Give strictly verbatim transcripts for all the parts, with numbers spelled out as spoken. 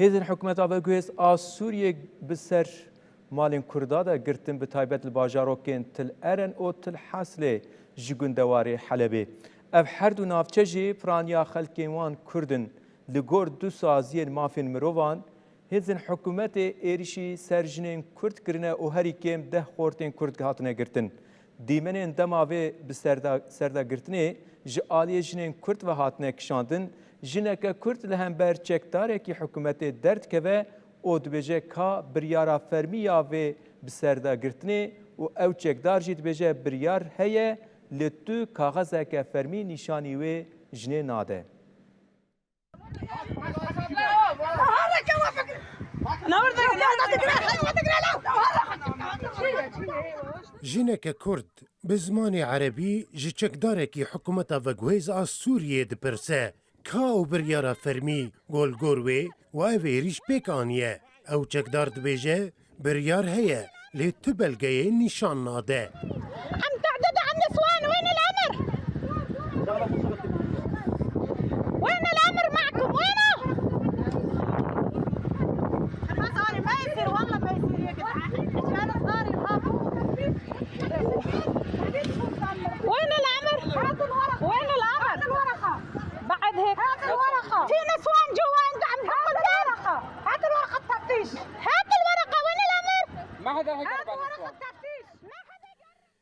Hêzên hikûmeta veguhêz a Sûriyê bi ser malên Kurda de girtin, bi taybet li bajarokên Til Eren û Til Haslê ji gundewarê Helebê. Ev her du navçe jî piraniya xelkên wan Kurd in. Li gor du saziyên mafên mirovan, hêzên hikûmetê êrişî ser jinên Kurd kirine û herî kêm deh xortên Kurd hatine girtin. Dîmenên dema vê bi serda-, serdagirtinê ji aliyê jinên Kurd ve hatine kişandin, jineke Kurd li hember çekdarekî hikûmetê derdikeve û dibêje ka biryara fermî ya vê bi serdagirtinê û ew çekdar jî dibêje biryar heye, lê tu kaxezeke fermî nîşanî wê jinê nade. Jineke Kurd bi zimanê erebî ji çekdarekî hikûmeta veguhêz a Sûriyê dipirse, ka û biryara fermî go li gor wê û ev êrîş pêk aniye. Ew çekdar dibêje, biryar heye, lê tu belgeyê nîşan nade. عم تعتدوا على النسوان، وين الأمر؟ وين الأمر معكم؟ وينه؟ ما يصير، والله ما يصير يا جدعان. رجال صغار يخافوا. وين الأمر؟ وين الأمر؟ بعد هيك. هات الورقة. في نسوان جوا، أنت عم تحط الورقة. هات الورقة التفتيش. هات الورقة، وين الأمر؟ ما حدا هيك هات ورقة التفتيش. ما حدا.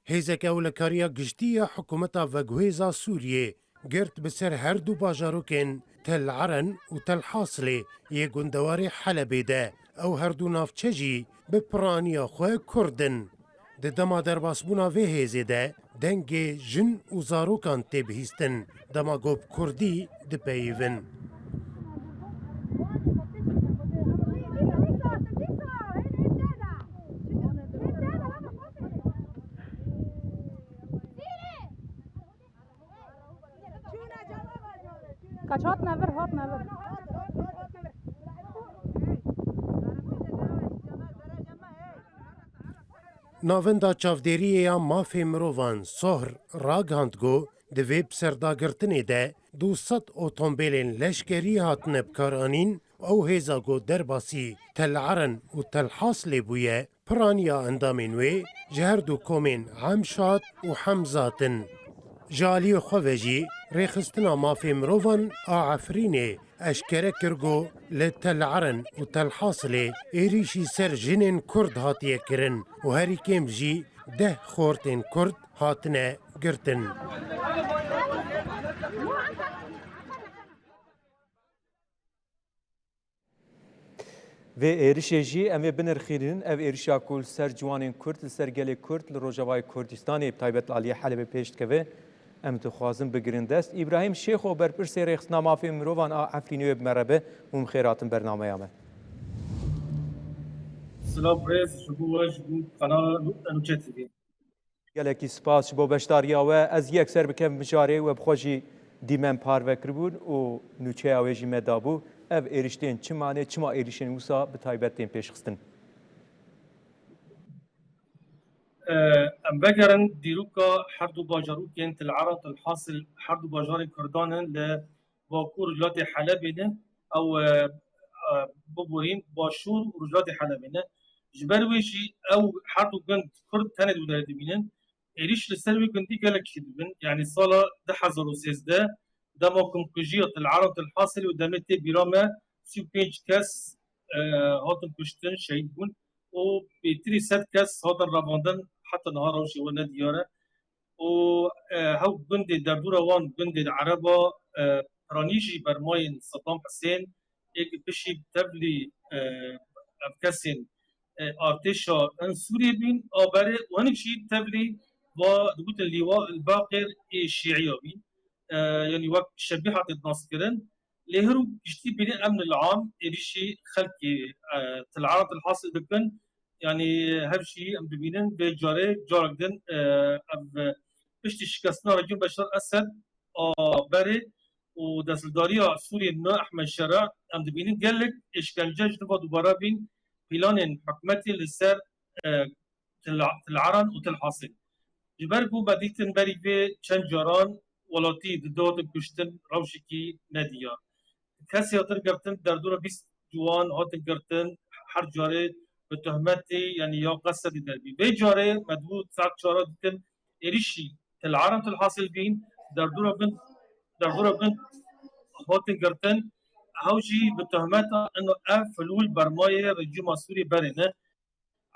Hêzeke ewlekariya giştî ya hikûmeta veguhêza Sûriyê girt bi ser her du bajarokên Tel Eren û Tel Hasilê yê gundewarê Helebê de. Ew her du navçe jî bi piraniya xwe Kurd in. Di dema derbasbûna vê hêzê de dengê jin û zarokan tê bihîstin, dema ku bi kurdî dipeyivin. Kaç hatine vir, hatine vir. Navenda Çavdêriyê ya Mafê Mirovan, Sohr, ragihand ku di vê bi serdagirtinê de du sed otombêlên leşkerî hatine bikaranîn û ew hêza ku derbasî Tel Eren û Tel Haslê bûye, piraniya endamên wê ji her du komên Emşat û Hemzat in. Ji aliyê xwe ve jî Rêxistina Mafê Mirovan a Efrînê eşkere kir ku li Tel Eren û Tel Hasilê êrîşî ser jinên Kurd hatiye kirin û herî kêm jî deh xortên Kurd hatine girtin. Vê êrişê jî em ê binirxînin. Ev êrişa ku li ser ciwanên Kurd, li ser gelê Kurd, li Rojavayê Kurdistanê, bi taybet li aliyê Helebê pêş dikeve, em dixwazin bigirin dest. Îbrahîm Şêxo, berpirsê Rêxistina Mafê Mirovan a Efrînê wê bi me re be û bi xêr hatin bernameya me. Silav rêz ji bo we, ji bo kanala Nûçe T V. Gelekî spas ji bo beşdariya we. Ez yekser bikevim mijarê, we bi xwe jî dîmen parve kiribûn û nûçeya wê jî me dabû. Ev êriştên çima ne, çima êrişên wisa bi taybet tên pêşxistin? Em vegerin dîroka her du bajarokên Til Eren, Til Hasil, her du bajarên Kurdan in li Bakur û Rojhilatê Helebê ne, ew, e, e, biborîn Başûr û Rojhilatê Helebê ne. Ji ber wê jî ew her du gund Kurd tenê di wî derê dibînin. Êrîş li ser wê gundî gelek jî dibin. Yanî sala du hezar û sêzdeh dema komkujiya Til Eren û Til Hasil û demê tê bîra me sî û pênc kes, e, hatin kuştin, şehîd bûn û bêtirî sed kes hatin revandin, heta niha rewşê wan nediyar e. û, e, hew gundê derdora wan gundên Ereba, e, piranî jî bermayên Sedam Hisên ê ku pişî tevlî, e, ev kesên, e, artêşa in Sûriyê bîn, a berê û hinek jî tevlî va digotin Lîwa el Baqir ê Şîiya bîn. E, yanî wek şebîha tê nas kirin. Lê her û giştî bîne emn el am êrîşî xelkê, e, Til Eren Til Hasil dikin. Yanî hev jî em dibînin vê carê carek din, e, ev piştî şikestina rejîm Beşar Esed a berê û desthilatdariya Sûriyê nû Ehmed Şera em dibînin gelek êşkence ji nû ve dubare bîn, planên hikûmetê li ser, e, Til, Til Eren û Til Hasil. Ji ber ku me dîtin berî vê çend caran welatî di dor de kuştin rewşekî nediyar. Kesê hatin girtin derdora bîst wan hatin girtin, her carê bi tohmetê, yanî ya qesedî derbî. Vê carê me dibû saet çar dikin êrişî Til Eran Til Hasil bîn, derdora bin, derdora bin hatin girtin. Hew jî bi tohmeta ino ev hilûl bermayê rejîma Sûriyê berê ne.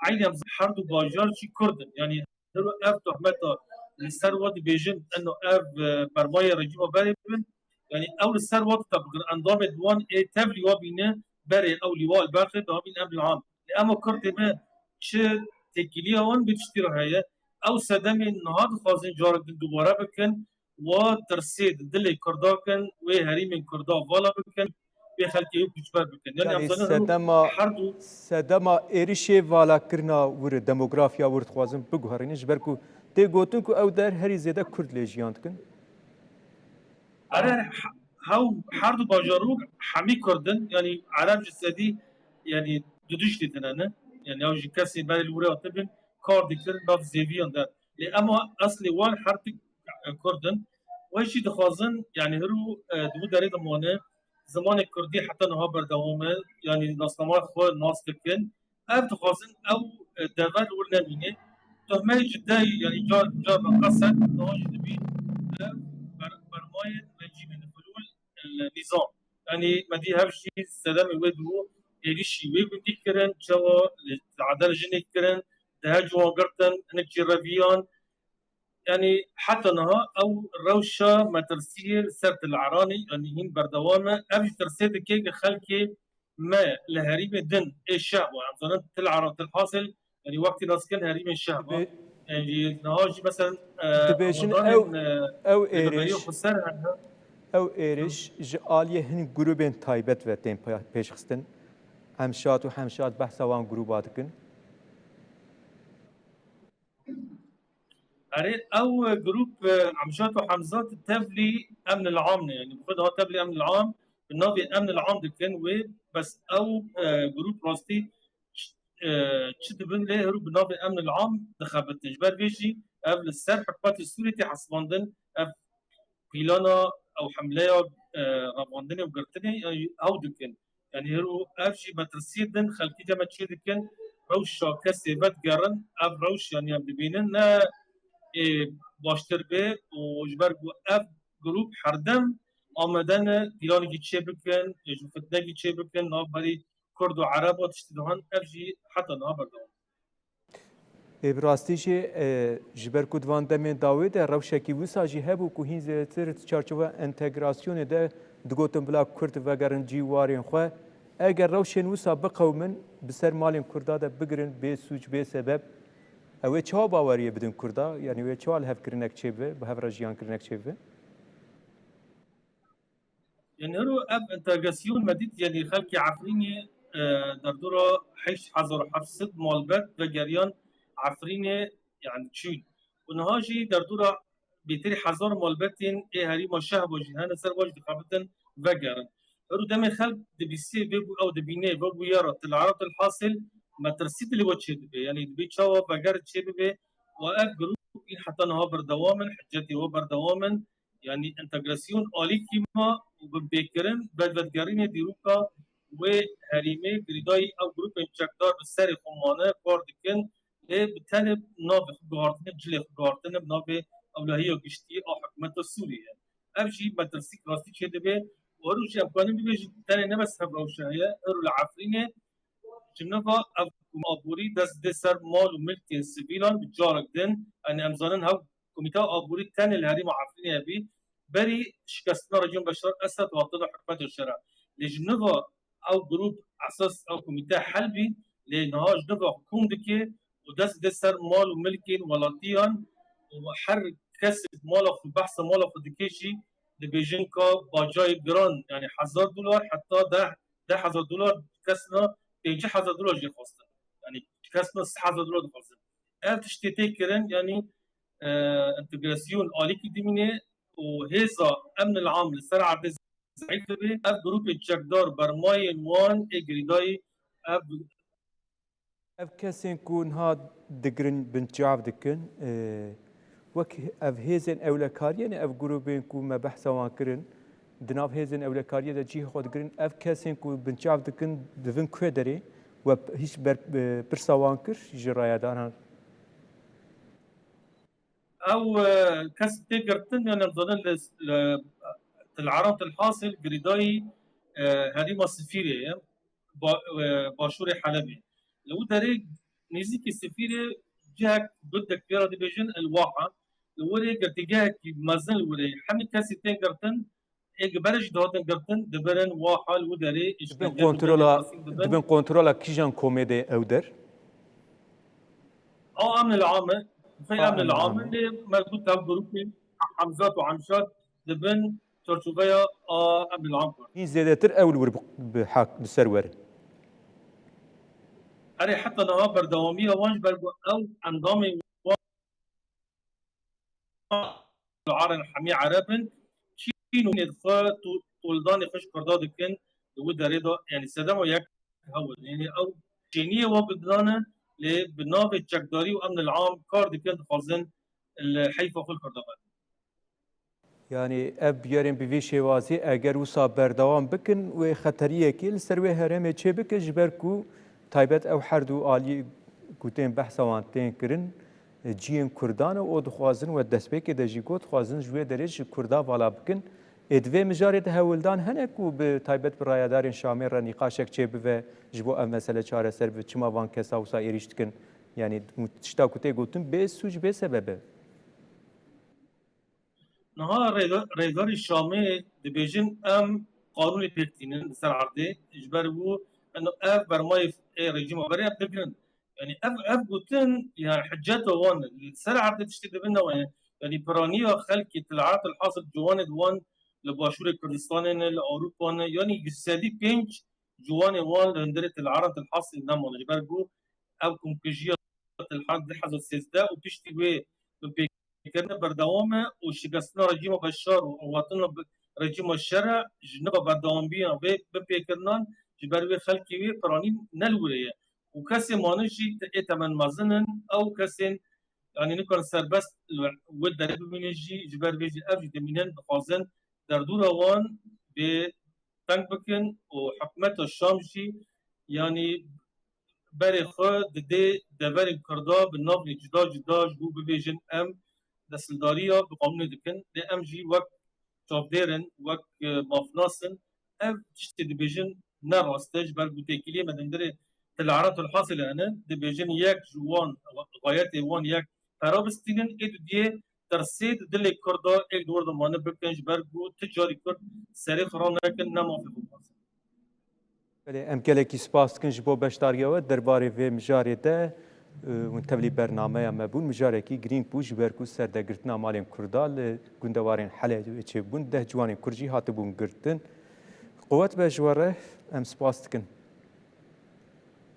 Eynî em her du bajar jî Kurd in. Yanî hero ev tohmeta li ser we dibêjin, eno ev, e, bermayê rejîma berê bin. Yanî ew li ser we ditabikin, endamê di wan ê tevlî we bîne berê ew lîwa li ber xwe, bi havîn em li an. Lê ema Kurdê me çi têkiliya wan bi tiştî re heye, ew sedemê niha dixwazin carek din dubare bikin, wa tirsê di dilê Kurda kin, wê herîmên Kurda vala bikin, wê xelkê wê koçber bikin. Yanî Yanî em zanin sedema, her du sedema êrişê valakirina wir, demografiya wir dixwazin biguherînin, ji ber ku tê gotin ku ew der herî zêde Kurd lê jiyan dikin. Ere, he-, hew her du bajarok hemî Kurd in, yanî Ereb ji sedî, yanî du duş dîtine ne. Yanî ew ji kesê berê li wir hatibin, kar dikirin, nav zêviyan de. Lê ema eslê wan her du Kurd in. Wê jî dixwazin, yanî hiro, e, di wî derê de mane, zimanê Kurdî heta niha berdewam e, yanî nasnama xwe nas dikin. Ev dixwazin ew, e, dever li wir nemîne. Tohmeyê cidayî, yanî car, car me qeset, niha jî dibîn ev ber-, bermayên rejîmê ne, hulûl, e, nîzam. Yanî me dî hev jî sedemê wê dibû êrişî wê gundî kirin, çawa li Edel jinê kirin, di her ciwan girtin, hinek jî reviyan. Yanî heta niha ew rewşa metirsiyê li ser Til Eranê, yanî hîn berdewam e. Ev jî tirsê dike ku xelkê me li herîmê din ê şehba, em zanin Til Eran, Til Hasil, yanî wextî nas dikin herîmên şehba. Dibê-, Yanî niha jî mesela, e, dibêjin amadanên, ew, e, ew rêveberiyê êriş, xweser hene. Ew êriş ji aliyê hin grûbên taybet ve tên pe-, pêşxistin. Hemşat û Hemşat behsa wan grûba dikin. Erê, ew grûp, e, Emjad û Hemzat tevlî Emn el Am ne. Yanî bi xwe daha tevlî Emn el Am, bi navê Emn el Am dikin wê, bes ew, e, grûp rastî ç-, e, çi dibin lê hero bi navê Emn el Am dixebitin. Ji ber vê jî ev li ser hikûmetê Sûriyê tê hesibandin, ev plana ew hemleya, e, revandinê û girtinê, yanî ew dikin. Yanî hero ev jî metirsiyê din xelkê cem me çê dikin, rewşa kesê vedigerin, ev rewş yanî em dibînin ne ê baştir be û ji ber ku ev grûp herdem amade ne dîlanekî çê bikin, ê ji fitnekî çê bikin, navberî Kurd û Ereba tiştî dihan, ev jî heta niha berdewam. Ê, bi rastî jî, e, ji ber ku di van demên dawî de rewşekî wisa jî hebû ku hîn zêdetir di çarçoveya entegrasyonê de digotin bila Kurd vegerin cî warên xwe. Eger rewşên wisa biqewimin, bi ser malên Kurda de bigirin, bê sûc, bê sebeb, ew ê çawa baweriyê bidin Kurda? Yanî wê çawa lihevkirinek çêbibe, bi hev re jiyankirinek çêbibe? Yanî hero ev entegrasyon me dît, yanî xelkê Efrînê, e, derdora heşt hezar û heft sed malbet vegeriyan Efrînê, yanî çûn. Û niha jî derdora bêtirî hezar malbetên ê herîma Şehba jî hene ser wan jî dixebitin vegerin. Hero demê xelk dibîsê vê bû ew dibînê, vê bûyera Til Eran Til Hasil metirsî dilê we çêdibe. Yanî dibê çawa veger çêbibe û ev grûp heta niha berdewam in, hicetê we berdewam in. Yanî entegrasyon alîkî ma û binpêkirin, vedvedgerînê dîroka wê herêmê girêdayî ew grûpên çekdar bi serê xwe mane kar dikin, lê bi tenê navê xwe guhartine, cilê xwe guhartine bi navê ewlehiya giştî a hikûmeta Sûriyê. Ev jî metirsîk rastî çêdibe û her jî em karin bibêjin tenê ne bes hev rewşe heye, her li Efrînê ji niva ev aborî dest dê ser mal û milkên sivîlan bi carek din, yanî em zanin hev Komîteya Aborî tenê li herêma Efrînê hebî, berî şikestina rejîma Beşar Esed û hatina hikûmeta şer e. Lê ji niva ew grûp esas ew komîte hel bî, lê niha ji niva kom dike û dest dide ser mal û milkên welatiyan û her kes mala xwe, behsa mala xwe dike jî dibêjin ka bacayê giran, yanî hezar dolar heta deh, deh hezar dolar, kesna pêncî hezar dolar jê xwestin. Yanî kesna sih hezar dolar dixwestin. Ev tiştê tê kirin, yanî, e, entegrasyon alîkî dimîne û hêza emn el am li ser erdê zeîf dibe. Ev grûpên çekdar bermayên wan ê girêdayî ev Ev kesên ku niha digirin binçav dikin, e, wek ev hêzên ewlekariyê ne, ev grûbên ku me behsa wan kirin, Di nav hêzên ewlekariyê de cihê xwe digirin. Ev kesên ku binçav dikin, divin ku derê? We hîç ber, e, pirsa wan kir ji rayedaran? Ew, e, kes tê girtin, yani em zanin li, li Til Aran Til Hasil girêdayî, e, herêma Sifîrê ye, ba, e, başûrê Helebê. Li wî derê nêzîkî Sifîrê cihek gundek pê re dibêjin El Waha. Li wirê girtîgehekî mezin li wirê hemî kesî tên girtin, ê gi berê jî dihatin girtin, dibirin Waha li wî derê. Dibin îşkenceyan û kontrola, dibin kontrola kîjan komê de ew der? A emn el ame, xey A emn el emn el ame ame. Lê me got ev grûpê Hemzat û Hemşat dibin çarçoveya a emn el am kar. Hîn zêdetir ew li wir bi, bi hak, bi ser werin. Erê, heta niha berdewamiya wan ji ber ku ew endamên wan aran hemî Ereb in, çîn û nêd xwe tu-, toldanê xwe ji Kurda dikin, di wî derê de, yani sedema yek hewl. Yani ew çêniyê wa bi didan e, lê bi navê çekdarî û emn el am kar dikin, dixwazin li heyfa xwe li Kurda verin. Yani ev biyarên bi vî şêwazî eger wisa berdewam bikin, wê xeteriyekê li ser wê herêmê çê bike, ji ber ku taybet ew her du alî ku tên behsa wan tên kirin, e, ciyên Kurdan e û dixwazin, we destpêkê de jî got, dixwazin ji wê derê ji Kurda vala bikin. Ê di vê mijarê de hewldan hene ku bi taybet bi rayedarên Şamê re nîqaşek çêbive, ji bo ev mesele çareser bibe, çima van kesa wisa êrîş dikin? Yani tişta ku tê gotin bê sûc, bê sebeb e. Niha rêda-, rêdarê Şamê dibêjin, em qanûnê pêk tînin li ser erdê, ji ber wî, eno, ev bermayê ê rejîma berê em digirin. Yani ev, ev gotin, yani hiceta wan li ser erdê tiştê dibin ne wan. Yani piraniya xelkê Til Aran Til Hasil, ciwanê di wan li Başûrê Kurdistanê ne, li Ewropa ne, yani ji sedî pênc ciwanê wan li hundirê Til Aran Til Hasil nemane. Ji ber ku ev komkujiya Til Aran du hezar sêzdeh û piştî wê bi pê kirine berdewam e û şikestina rejîma Beşar û avatina bi-, rejîma şer e, ji niva berdewambiya vê bipêkirinan ji ber wê xelkê wê piranî ne li wir e. Û kesê mane jî te-, ê temenmezin in, ew kesên, yanî nikarin serbest li wir derê bimînin jî, ji ber vê jî ev jî dimînin, dixwazin derdora wan bê teng bikin û hikûmeta Şam jî, yanî berê xwe didê deverên Kurda bi navê cuda cuda ji bo bibêjin, em desthildariya bi qanûnê dikin. Lê em jî wek çavdêr in, wek, e, mafnas in. Ev tiştê dibêjin ne rast e, ji ber ku têkiliyê me di hundirê Til Aran Til Hasil hene. Dibêjin yek ji wan, xayetê wan yek pera bistînin, ê dudiyê tirsê di dilê Kurda êk di wir de mane bikin, ji ber ku tu carî Kurd serê xwe ranekin, ne mafê xwe bixwazin. Belê, em gelekî spas dikin ji bo beşdariya we derbarê vê mijarê de, e, hûn tevlî bernameya me bûn. Mijarekî girîng bû, ji ber ku serdegirtina malên Kurda li gundewarên Helebê çêbûn, deh ciwanên Kurd jî hatibûn girtin. Quwet be ji we re, em spas dikin.